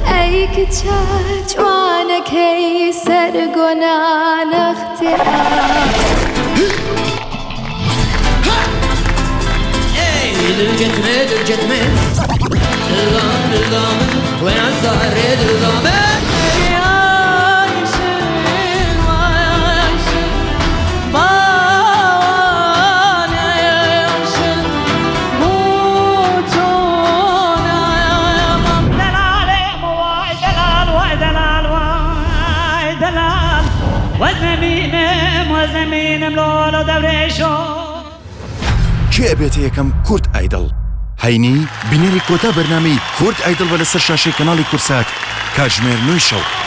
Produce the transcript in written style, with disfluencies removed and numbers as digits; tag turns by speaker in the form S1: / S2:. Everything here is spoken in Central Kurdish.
S1: ئەی کچە جوانەکەی سەر گۆنانەختێ.
S2: کێ ئەبێتە یەکەم کورد ئایدڵ؟ هەینی بینەری کۆتا بەرنامەی کورد ئایدڵ بە لەسەر شاشەی کەناڵی کوردسات کاتژمێر نۆی شەو.